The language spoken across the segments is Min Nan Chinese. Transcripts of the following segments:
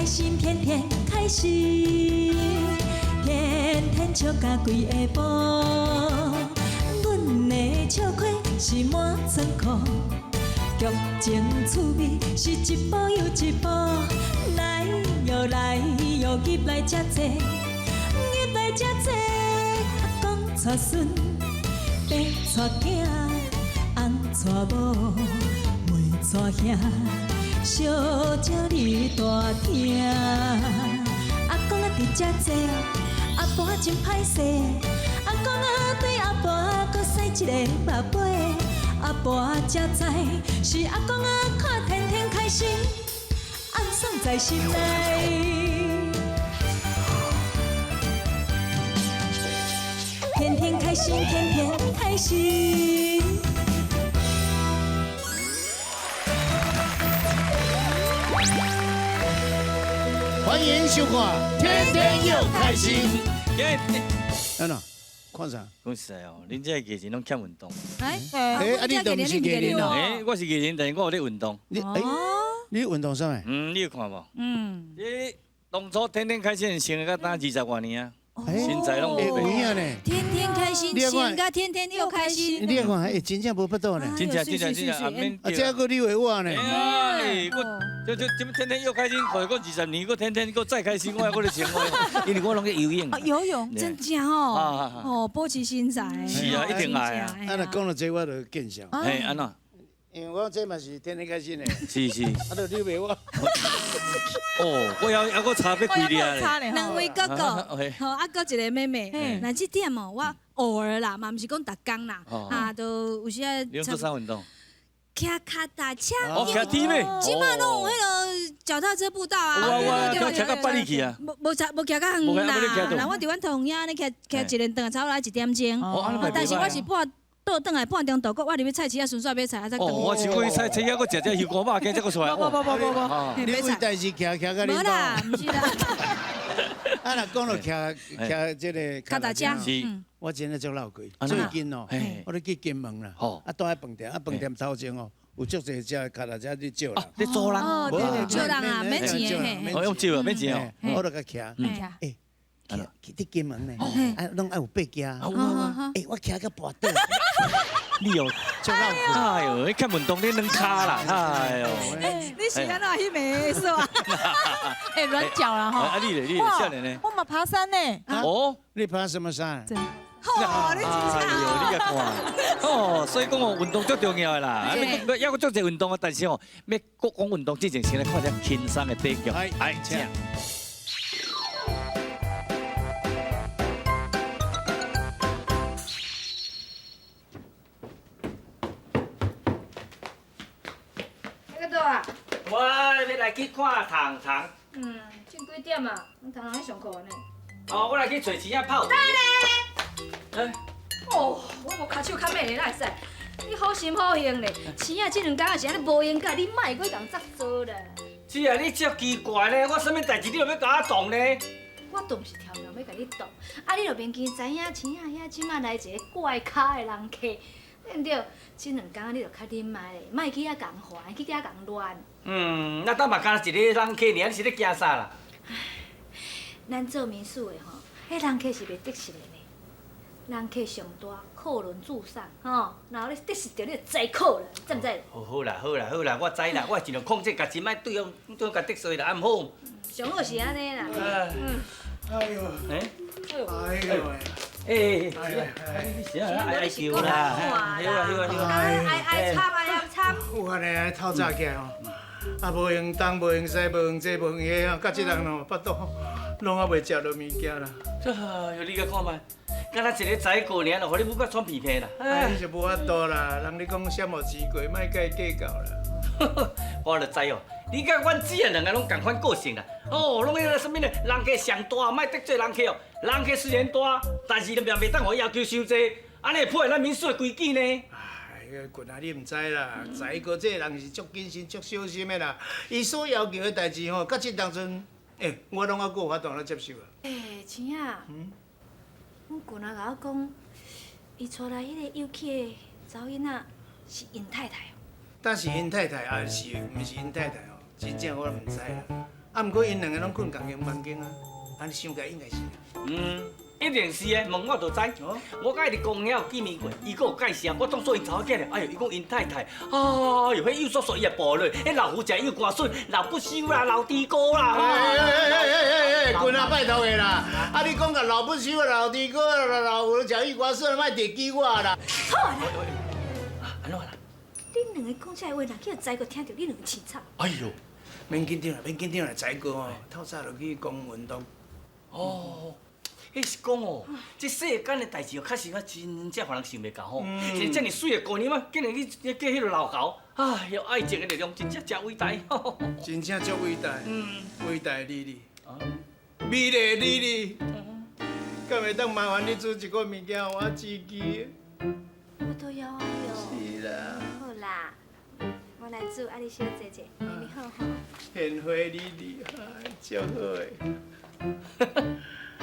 心，天天開心，天天笑甲規下晡。阮的笑虧是滿倉庫，劇情趣味是一步又一步。來喲來喲，入來遮濟，入來遮濟。阿公帶孫，爸帶囝，翁帶某，妹帶兄。小鸟伫大廳，阿公啊伫遮坐，阿婆真歹勢。阿公啊對阿婆閣使一个目尾，阿婆才知是阿公啊看天天開心，暗爽在心內。天天開心，天天開心。歡迎收看《天天又開心》。安怎看啥？講實在哦，恁這個藝人攏欠運動。哎，欸，啊，你都毋是藝人哦？欸，我是藝人，但是我有咧運動。你欸，你運動啥物？嗯，你有看無？嗯。你當初天天開心穿到今20外年啊，身材攏無變。有影呢。天天開心，穿到天天又開心。你看，欸，真正無法度呢。真正真正真正，啊，這閣你話我呢？哎，我就就這天天又開心，過過20年，閣天天閣再開心，我還閣咧穿我，因為我攏咧游泳。游泳真正哦，哦，保持身材。是啊，一定愛啊。啊，若講到這，我就見笑。嘿，按怎？因為我這嘛是天天開心的。是是。啊，就你話我。哦，我還還閣差欲幾粒咧。兩位哥哥，好，啊，閣一個妹妹。那這點哦，我偶爾啦，嘛毋是講逐工啦，啊，都有時啊。你做啥運動？騎腳踏車。哦，騎鐵咩？這馬攏有彼個腳踏車步道啊。有啊，騎到八里去啊。無無騎無騎較遠啦，那我佇阮桃園遐呢騎騎一輪轉來，差不多一點鐘。但是我是半倒轉來半中途，我入去菜市仔順紲買菜，啊才。哦，我是過去菜市仔，閣食隻油鍋肉，今才閣出來。無無無無無，你為代誌騎騎到恁無啦，毋是啦。啊，若講到騎騎這個腳踏車，我真的足老氣。最近哦，我咧去金門啦，啊，蹛喺飯店，啊，飯店頭前哦，有足濟隻腳踏車咧借人。咧租人？無，借人啊，免錢的。哦，用借啊，免錢哦。我就共騎，欸，騎佇金門呢，啊，攏愛有爬機。欸，我騎到跋倒。你哦，足老氣。哎呦，你欠運動你軟跤啦，哎呦。你是按怎彼暝是吧？欸，軟腳啦吼。啊，你咧，你咧，少年呢？我嘛爬山呢。哦，你爬什麼山？哦，你真正。哎呦，你共看。哦，所以講哦，運動足重要的啦。啊，猶閣足濟運動啊，但是哦，欲閣講運動之前，先來看一下輕鬆的短劇。來，請。我欲來去看糖糖。嗯，這幾點啊？阮糖糖咧上課呢。哦，我來去揣錢仔泡。等下。哦，我無跤手較猛咧，哪會使？你好心好行咧，錢仔這兩工也是按呢無閒甲，你莫閣共執做啦。姊啊，你這奇怪咧，我啥物代誌你就欲共我擋咧？我都毋是超人欲共你擋，啊，你著免驚知影錢仔遐這馬來一个怪咖的人客，對毋對？這兩工你著較忍耐咧，莫去遐共煩，去遐共亂。嗯，那當嘛敢若一個人客爾，你是咧驚啥啦？唉，咱做民宿的吼，彼人客是袂得失的呢。人客上大，客輪至上，吼，若予你得失著，你就知苦啦，知毋知？好好啦，好啦，好啦，我知啦，我盡量控制家己，莫對方對方共得罪啦，啊毋好。上好是按呢啦。嗯。哎呦。欸？哎呦。欸欸欸！你是啊？愛愛叫啦！好啊好啊好啊！愛愛參愛愛參。有安呢，透早起來吼，啊無閒東無閒西，無閒這無閒彼吼，到這人吼腹肚攏猶袂食落物件啦。哎呦，你共看覓，敢若一个宰過爾，就予你母甲喘鼻涕啦。哎，你是無法度啦，人咧講啥物錢過，莫共伊計較啦。我就知哦，你佮阮姊啊兩个攏仝款個性啦。哦，攏彼个啥物呢？人客上大，莫得罪人客哦。人客雖然大，但是也袂當予伊要求傷濟，按呢會破壞咱民宿的規矩呢。哎呀，群啊，你毋知啦，財哥這个人是足謹慎、足小心的啦。伊所要求的代誌吼，到這當陣，欸，我攏猶閣有法度來接受啊。欸，錢仔，阮群仔共我講，伊帶來彼个有趣的查某囡仔是𪜶太太哦。但是𪜶太太，還是毋是𪜶太太哦？真正我毋知啦。啊，毋过𪜶兩个攏睏仝間房間啊，按呢想起來應該是。嗯，一定是的，問我就知。我佮伊佇公園有見面過，伊閣有介紹，我當做𪜶查某囝咧。哎喲，伊講𪜶太太，哎喲，彼幼縮縮伊也跋落，彼老夫食幼瓜筍，老不修啦，老豬哥啦。哎哎哎哎哎，君啊，拜託的啦！啊，你講個老不修、老豬哥、老老食幼瓜筍，莫提起我啦。好啦，按怎啦？恁兩个講這个話，若去予財哥聽著，你兩个凄慘。哎喲，免緊張啦，免緊張啦，財哥吼，透早就去講運動。哦，彼是講哦，這世間的代誌哦，確實啊，真正予人想袂到吼。是這麼媠的姑娘啊，竟然去嫁彼个老猴，哎喲，愛情的力量真正誠偉大。真正足偉大，偉大莉莉，美麗莉莉，敢會當麻煩你煮一個物件予我煮記？我都要愛喲。是啦。好啦，我來煮，啊你小坐坐，你好吼。獻花莉莉，哎，足好的。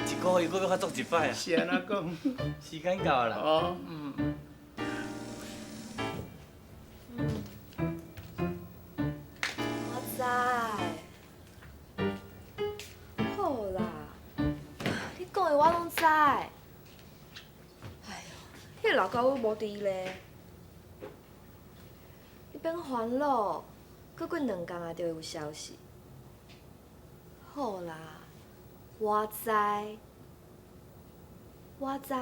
一个月閣欲較做一擺啊？是按怎講？時間到啦。哦。我知。好啦，你講的我攏知。哎喲，彼个老狗無佇咧，你免煩惱，閣過兩工啊，就會有消息。好啦，我知，我知，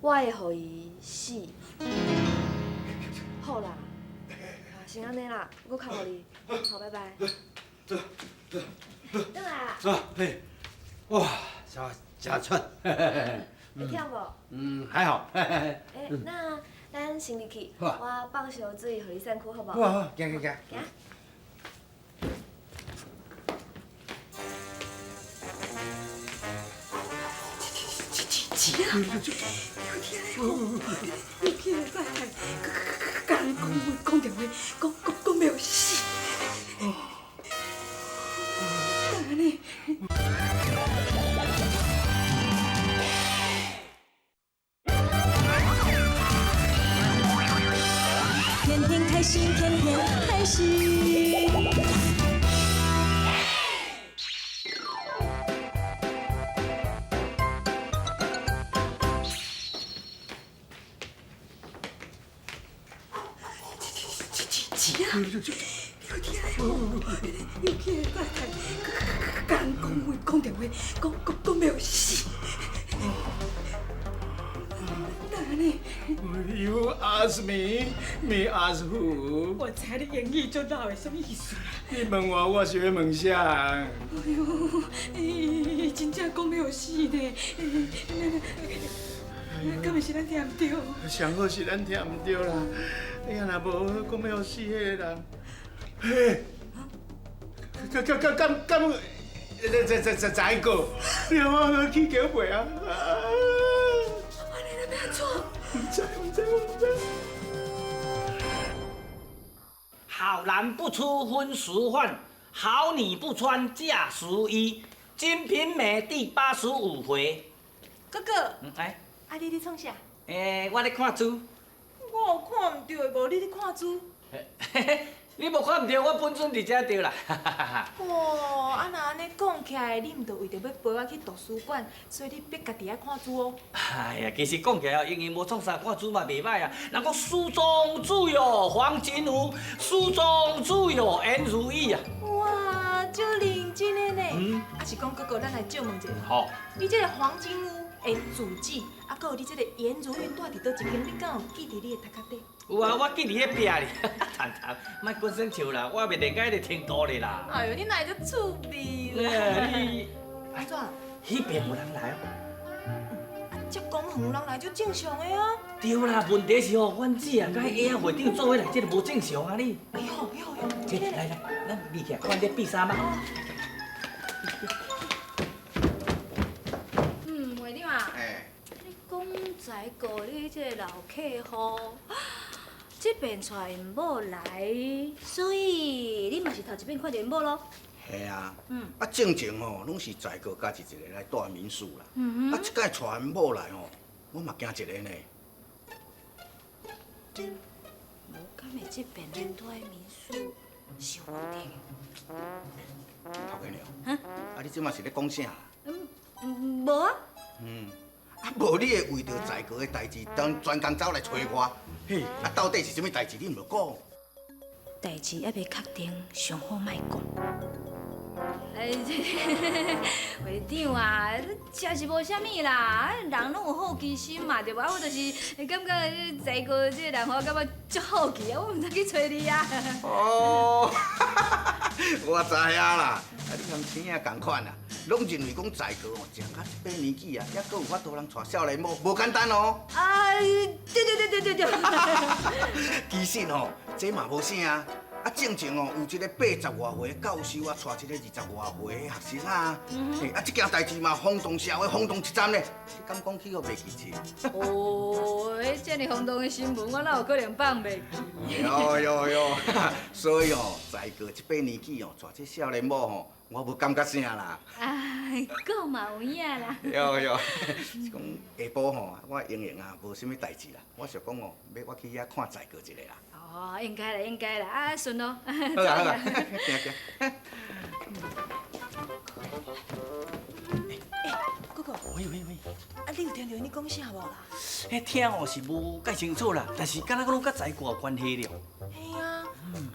我會予伊死。好啦，先按呢啦，我閣敲予你，好，拜拜。轉來啦。啊嘿，哇，真真喘。會忝無？嗯，還好。欸，那咱先入去，我放燒水予你散氣，好無？好啊好，行行行。行。是啊，你有聽咧吼？你有聽咧？太太，佮人講話講電話，講講講欲予死。哪會按呢？天天開心，天天開心。是啊，你有聽咧吼？你有聽咧？太太，佮人講話講電話，講講講欲予死。哪會按呢？ You ask me, me ask who？我知你英語足老的，啥物意思？你問我，我是欲問啥人？哎喲，伊真正講欲予死呢！敢會是咱聽毋著？上好是咱聽毋著啦。哎呀，若無講欲予死彼个人，嘿，敢敢敢敢敢，財財財哥，你予我起橋袂啊？按呢咱欲按怎？毋知毋知毋知。好男不吃葷食飯，好女不穿嫁時衣。《金瓶梅》第85回。哥哥，哎，啊你咧創啥？欸，我咧看書。我有看毋著的無？你咧看書？你無看毋著，我本尊佇遮著啦。哇，啊若按呢講起來，你毋著為著欲陪我去圖書館，所以你逼家己愛看書哦。哎呀，其實講起來，閒閒無創啥，看書嘛袂䆀啊。人講書中自有黃金屋，書中自有顏如玉啊。哇，足認真的呢。啊是講哥哥，咱來借問一下。好。你這个黃金屋的住址，啊，閣有你這个顏如玉蹛佇佗一間，你敢有記佇你的頭殼底？有啊，我記佇彼壁咧。談談，莫關心笑啦，我袂練到彼个程度咧啦。哎喲，你哪會遮趣味啦？你按怎？彼邊有人來哦。啊，這公園人來足正常的啊。對啦，問題是吼，阮姊啊，佮彼個會長做伙來，這個無正常啊你。哎喲，喲喲，來來，咱入去看這比衫啊。嗯，會長啊，欸你講財哥你這个老客戶，這遍帶𪜶某來，所以你嘛是頭一遍看著𪜶某囉。係啊，啊正前吼，攏是財哥家己一个來蹛民宿啦。啊，這擺帶𪜶某來吼，我嘛驚一個呢。無敢會這遍來蹛民宿，是有问题的。头家娘，啊，你这马是咧讲啥啦？嗯，无啊。嗯，啊，无你会为著在国的代志，当专工走来揣我，嘿，啊，到底是啥物代志？你毋著讲。代志犹未确定，上好莫讲。哎，会长啊，这是无啥物啦，人拢有好奇心嘛，对无？啊，我就是感觉在哥这个人，我感觉足好奇啊，我毋知去揣你啊。哦，我知影啦，啊，你含青仔仝款啦，拢认为讲在哥哦，食到这把年纪啊，犹阁有法度通娶少年某，无简单哦。啊，对对对对对对。其实吼，这嘛无啥啊。啊，正前哦，有一个80外岁的教授啊，带一个20外岁的学生啊，嘿，啊，这件代志嘛轰动社会，轰动一站咧。你敢讲去予袂记者？哦，彼这尔轰动的新闻，我哪有可能放袂记？哟哟哟，所以哦，在过这把年纪哦，娶这少年某吼，我无感觉啥啦。哎，讲嘛有影啦。哟哟，是讲下晡吼，我闲闲啊，无啥物代志啦，我想讲哦，欲我去遐看在过一下啦。哦，应该啦，应该啦，啊，顺咯。好啦好啦，行行。欸，哥哥。喂喂喂。啊，你有听著𪜶讲啥无啦？彼听哦是无介清楚啦，但是敢若拢佮财哥有关系了。嘿啊，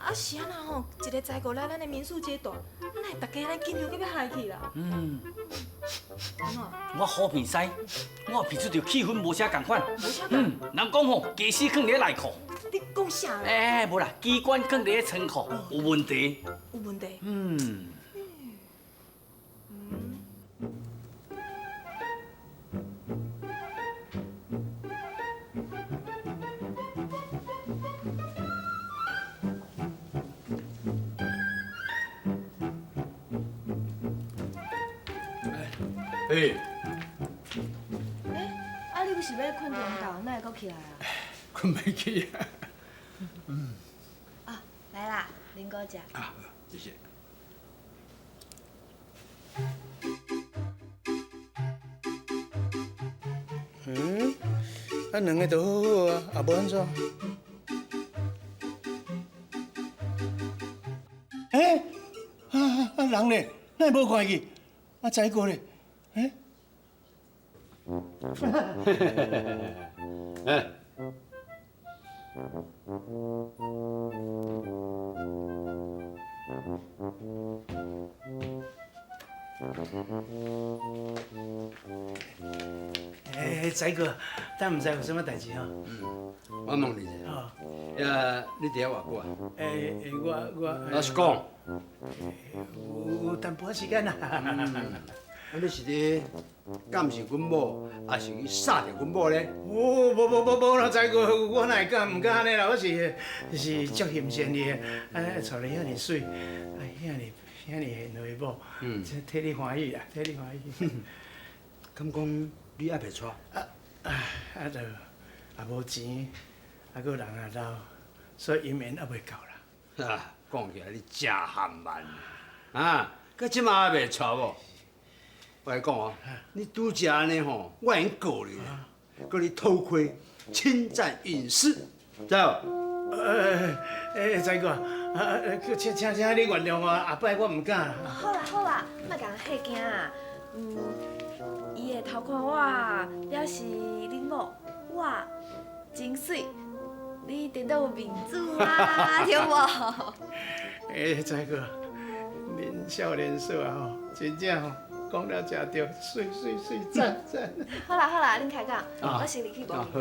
啊是按怎吼？一个财哥来咱的民宿这住，哪会大家按呢紧张到欲害去啦？嗯。按怎？我好鼻师，我鼻出著气氛无啥仝款。无啥。嗯，人讲吼，家私囥伫内库。你讲啥啦？欸，无啦，机关囥伫咧仓库，有问题。有问题。嗯。欸。欸，啊，你不是欲睏中昼，哪会阁起来啊？睏袂去啊。嗯。啊，来啦，啉果汁。啊，谢谢。嗯，啊，两个都好好啊，啊无按怎？欸，啊人咧，哪会无看去？啊，财哥咧？欸？哎。欸，财哥，咱毋知有啥物代志吼？嗯，我问你一下，呀，你伫遐偌久啊？欸欸，我。老实讲。有淡薄仔时间啦。啊，你是咧监视阮某，抑是去杀著阮某咧？哦，无无无无啦，财哥，我哪会敢，毋敢按呢啦，我是是足欣羡你的，啊，娶你遐尔媠，啊，遐尔遐尔贤惠某，替你欢喜啦，替你欢喜。敢讲你犹袂娶？啊啊，就也无钱，啊，阁人也老，所以姻缘犹未到啦。啊，讲起来你真含慢，啊，阁这马犹袂娶某？我来讲哦，你拄才按呢吼，我会用告你，告你偷窥、侵占隐私，知无？欸，财哥，啊，请请请你原谅我，后摆我毋敢啦。好啦好啦，莫共人吓惊啊。嗯，伊会偷看我，表示恁某我真媠，你颠倒有面子啊，对无？欸，财哥，恁少年嫂啊吼，真正吼。讲了真对，媠媠媠，赞赞。好啦好啦，恁开讲，我先入去无。好好好。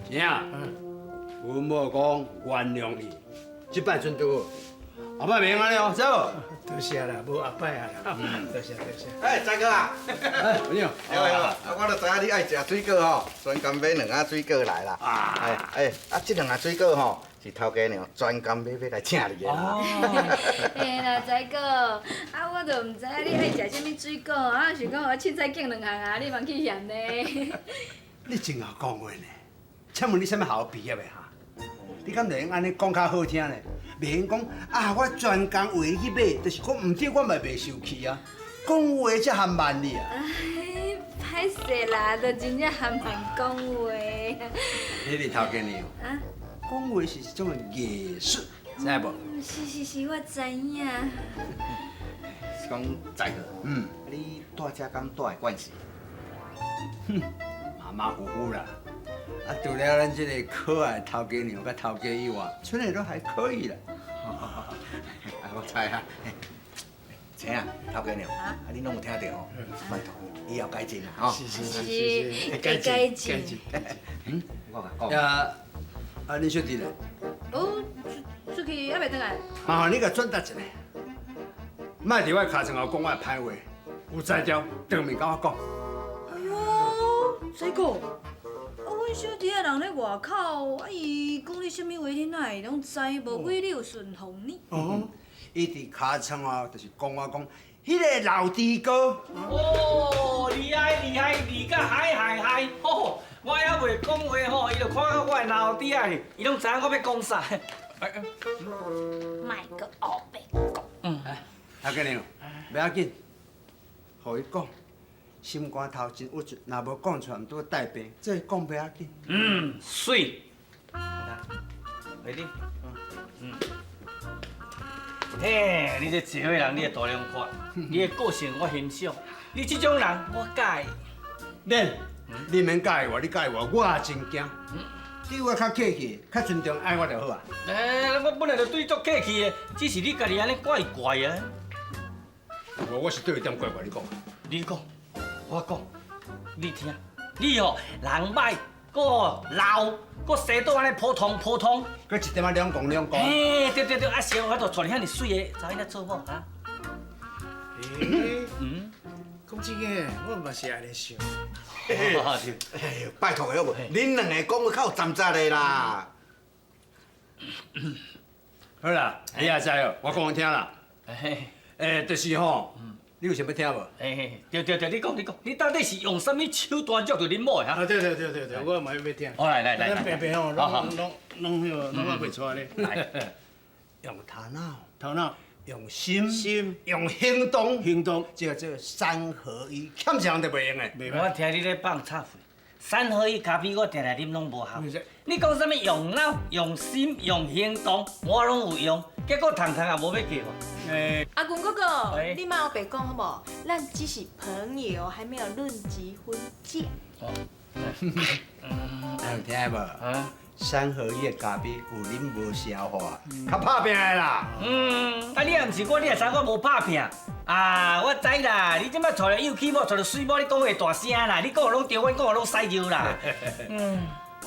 钱啊，阮某讲原谅你，这摆阵拄好，后摆袂用按呢哦，知无？多谢啦，无后摆啊啦。多谢多谢。哎，财哥啊，哎，你好。对对，啊，我就知影你爱食水果吼，专工买两盒水果来啦。啊。哎哎，啊，这两盒水果吼。是头家娘专工买买来请你的啦。嘿啦，财哥，啊，我就毋知你爱食啥物水果，啊，想讲我凊彩拣两项啊，你嘛去嫌呢。你真𠢕讲话呢，请问你啥物学校毕业的哈？你敢会用按呢讲较好听呢？袂用讲啊，我专工为你去买，就是讲毋对，我嘛袂生气啊。讲话才含慢你啊。哎，歹势啦，就真正含慢讲话。彼个头家娘。啊。讲讲话是一种艺术，知无？是是是，我知影。是讲在哥，你住遮敢住会惯势？哼，马马虎虎啦。啊，除了咱这个可爱头家娘佮头家以外，剩的都还可以啦。啊，我知啊。钱啊，头家娘，啊，你拢有听到吼？拜托，以后改进啦，吼。是是是是，改进改进。嗯，我讲。啊，啊，你小弟咧？哦，出去还袂转来。麻烦你共转达一下，莫伫我尻川后讲我的歹话，有才调当面佮我讲。哎哟，这个，啊，阮小弟仔人咧外口，啊，伊讲你啥物话，你哪会拢知？无鬼你有顺风呢？哦，伊伫尻川后就是讲我讲，彼个老猪哥。哦，厉害厉害，厉甲海海海！吼，我还袂讲话吼，伊就看到我的老弟仔，伊拢知影我欲讲啥。莫阁乌白讲。嗯，头家娘，袂要紧，予伊讲。心肝头真郁卒，若无讲出来，毋拄带病，这讲袂要紧。嗯，媠。来，你，嗯。嘿，你这社会人，你的度量宽，你的个性我欣赏，你这种人我佮意。免，你免佮意我，你佮意我，我也真惊。对我较客气，较尊重爱我就好啊。欸，我本来就对你足客气的，只是你家己按呢怪怪啊。我是对一点怪怪，你讲。你讲，我讲，你听，你吼人歹，阁老，阁生倒按呢普通普通，阁一点仔两公两公。嘿，对对对，啊是，我就娶你遐尔媠的查某囡仔做某啊。欸，嗯，讲真个，我嘛是按呢想。拜托的好无？恁两个讲话较有站扎的啦。好啦，你也知哦，我讲你听啦。欸，就是吼，你有想欲听无？欸，对对对，你讲你讲，你到底是用啥物手段捉著恁某的哈？啊，对对对对对，我嘛欲听。好，来来来，咱平平吼，拢拢拢彼个拢还袂出咧。用头脑，头脑。用心，心用行动，行动，这个叫三合一，欠一项就袂用的。我听你咧放臭屁，三合一咖啡我定定啉拢无效。你讲啥物用脑、用心、用行动，我拢有用，结果通通也无欲嫁我。欸，阿公哥哥，你莫乌白讲好无？咱只是朋友，还没有论及婚嫁。哦，有听无？三合一的咖啡有啉无消化，较拍拚的啦。嗯，啊你也毋是我，你也知我无拍拚啊。我知啦，你这摆娶了幼起某，娶了媠某，你讲话大声啦，你讲的拢对，阮讲的拢屎尿啦。嗯，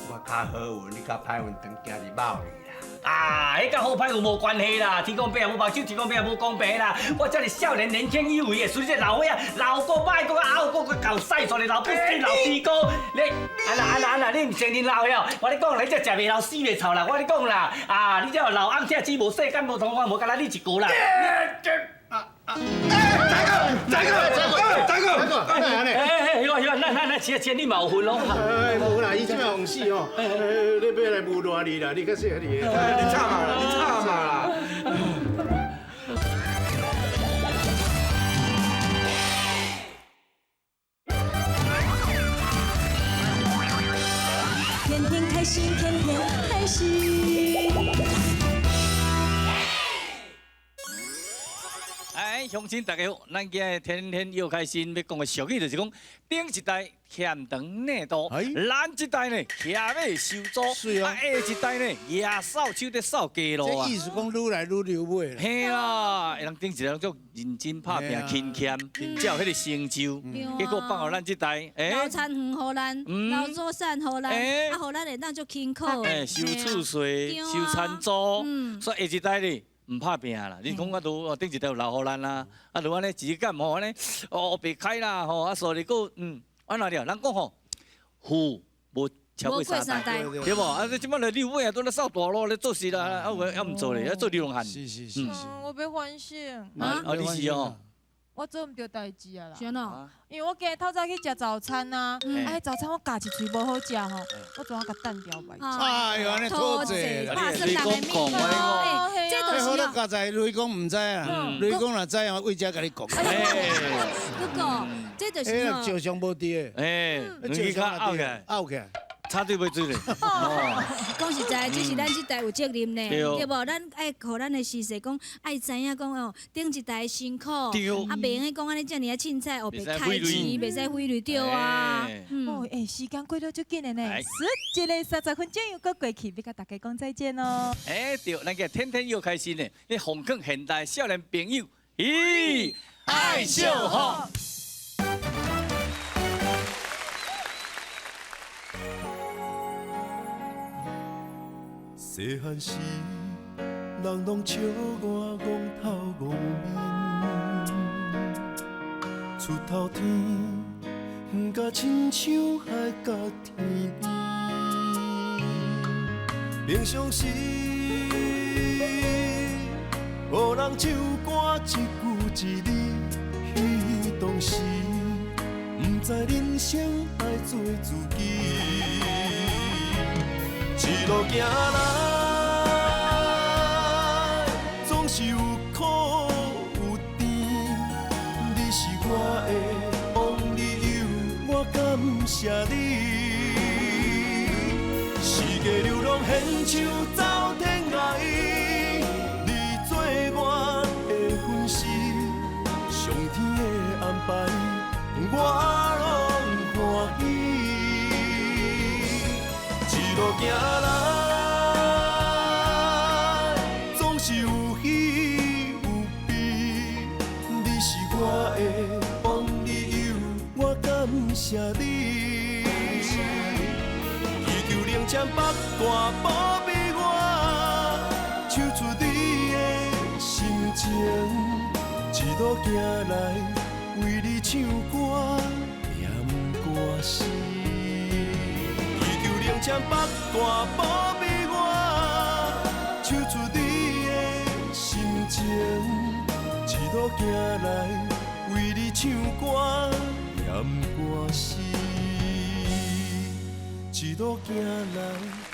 我较好运，你较歹运，当今日猫你啦。啊，彼佮好歹运无关系啦，天公伯也无目睭，天公伯也无公平啦。我这尔少年年轻有为的，随这老伙仔老过歹过拗过阁够屎，煞咧老不死老猪哥。你，啊啦啊啦啊啦，你毋承认老了？我咧讲，你这食袂老，死袂臭啦。我咧讲啦，啊，你这老翁拆子无世间无同款，无干焦你一个啦。哎，大哥，大哥，大哥，大哥，哎，哎哎，许啊，那那那，是是，你嘛有份咯。哎，无啦，伊这摆黄死吼，你欲来侮辱你啦，你较细你。你惨啊，你惨啊！天天开心，天天开心。哎，乡亲大家好，咱今日天天又开心，欲讲的俗语就是讲，顶一代欠长领度，咱这代呢骑马收租，啊下一代呢举扫帚伫扫街路啊。这意思讲愈来愈溜尾啦。嘿啦，人顶一代拢足认真拍拚勤俭，才有彼个成就。结果放予咱这代，留田园予咱，留祖产予咱，啊，予咱会当足辛苦。哎，收厝税，收田租，所以下一代呢？毋拍拚啦，你讲啊，拄顶一代有留予咱啦，啊，就按呢时间吼，按呢哦白开啦吼，啊，所以阁按怎了？人讲吼，富无超过三代，对无？啊，你这摆来你尾啊，都咧扫大路咧做事啦，啊，有犹毋做咧，啊，做流浪汉。是是是是。我欲反省。啊，你是哦。我做毋对代志啊啦。是按怎？因为我今日透早去食早餐啊，啊，彼早餐我咬一喙无好食吼，我怎啊共掷掉袂？哎呦，按呢讨济啦！你讲讲，我这就是我刚才雷公毋知啊，雷公若知啊，为遮共你讲。不过，这就是吼，照常无伫的。哎，照常拗起来，拗起来。插隊袂水咧。哦，講實在，這是咱這代有責任呢，對無？咱愛予咱的時勢講，愛知影講哦，頂一代辛苦，啊，袂用講按呢遮爾仔凊彩，烏白開錢，袂使揮淚對啊。哦，欸，時間過得足緊的呢，十一个30分鐘又閣過去，欲共大家講再見囉。欸，對，咱個天天又開心呢，你訪問現代少年朋友，咦，愛惜福。細漢時，人攏笑我戇頭戇面，出頭天，遠甲親像海角天邊。平常時，無人唱歌一句一字，彼當時，毋知人生愛做自己。一路行來，總是有苦有甜。你是我的 only you，我感謝你。四界流浪現像走天涯，你做我的分身，上天的安排，我攏歡喜。一路行來，總是有喜有悲。你是我的 only you，我感謝你。祈求靈签八卦保庇我，唱出你的心情，一路行來，為你唱歌念歌詞。靈签八卦保庇我，唱出你的心情，一路行來，為你唱歌念歌詞，一路行來。